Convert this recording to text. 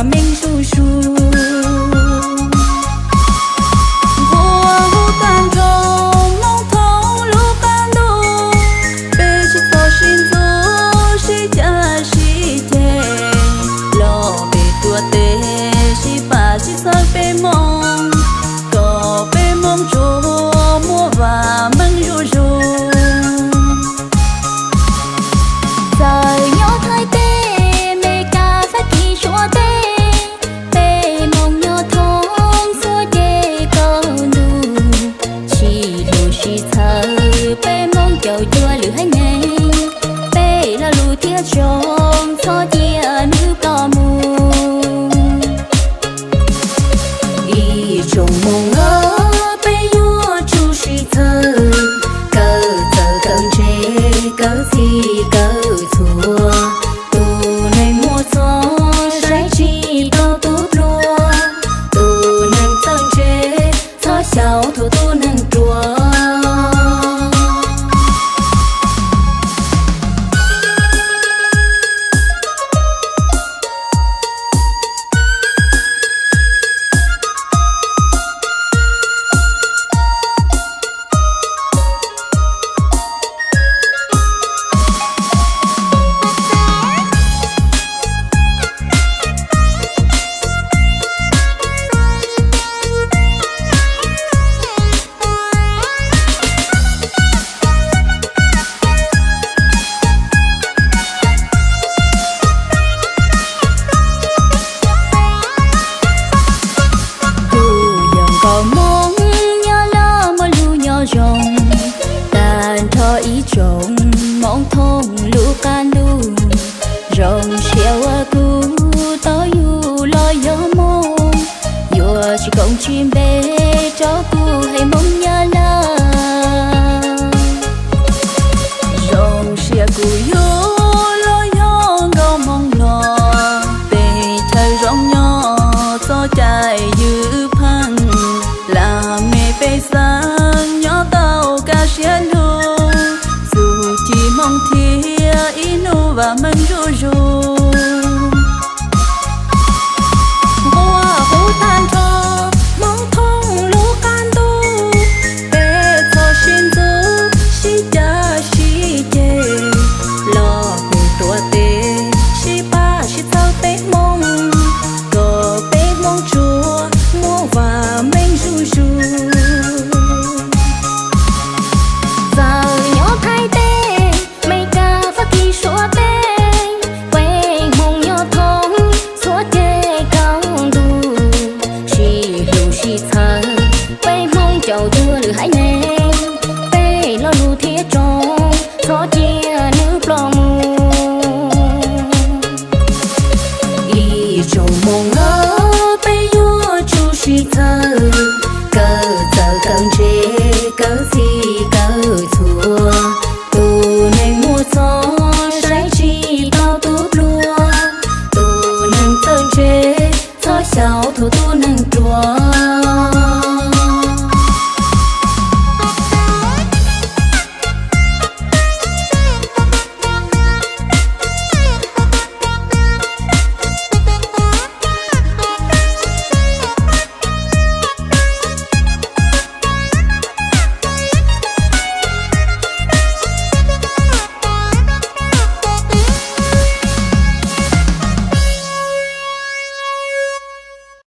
meej zuj zus. Nquag huv tag nrho, Hmoob thoob lub qab ntuj, peb sib txhawb sib ntxub, sib cav sib ceg, los peb tuav teb, sib pab sib txhawb peb Hmoob, kom peb Hmoob tsuas muaj vam meej zuj zus. Txawm nyob Thaib teb, Meskas, Fab Kis, Suav teb, peb Hmoob nyob thoob txhua ces kaum ntuj, sib hlub sib txhawb peb Hmoob caum cuag lwm haiv neeg, peb lo lus thiab tsoom txhob cia nws ploj mus. Ib tsoom Hmoob, peb yuav tsum sib txhawb, kawm txawj kawm ntse, kawm txhij kawm txhua, tus neeg muaj txoj saib tsis taus tus pluag, tus neeg txawj ntse txhob xyaum thuam tus neeg ruam. Kuv yog nkauj Hmoob nyob loj muaj lub nyob zoo, tag nrho ib tsoom Hmoob thoob lub qab ntuj, zoo siab uas kuv tau yug los yog Hmoob, yuav tsis koom tsis npe rau kuv haiv Hmoob nyob lawm. Zoo siab kuv yug los yog nkauj Hmoob los, teb chaws zoo nyob txoj cai ywj pheej, laj mej pej xeem nyob tau kaj siab lug, txuj ci Hmoob thiab ib hnub vam meej zuj zus. Nquag huv tag nrho, Hmoob thoob lub qab ntuj, peb txhob sib ntxub sib cav sib ceg, los peb tuav teb, sib pab sib txhawb peb Hmoob, kom peb Hmoob tsuas muaj vam meej zuj zus. Txawm nyob Thaib teb, Meskas, Fab Kis, Suav teb, peb Hmoob nyob thoob txhua ces kaum ntuj, sib hlub sib txhawb peb Hmoob caum cuag lwm haiv neeg, peb lo lus thiab tsoom txhob cia nws ploj mus. Ib tsoom Hmoob, peb yuav tsum sib txhawb,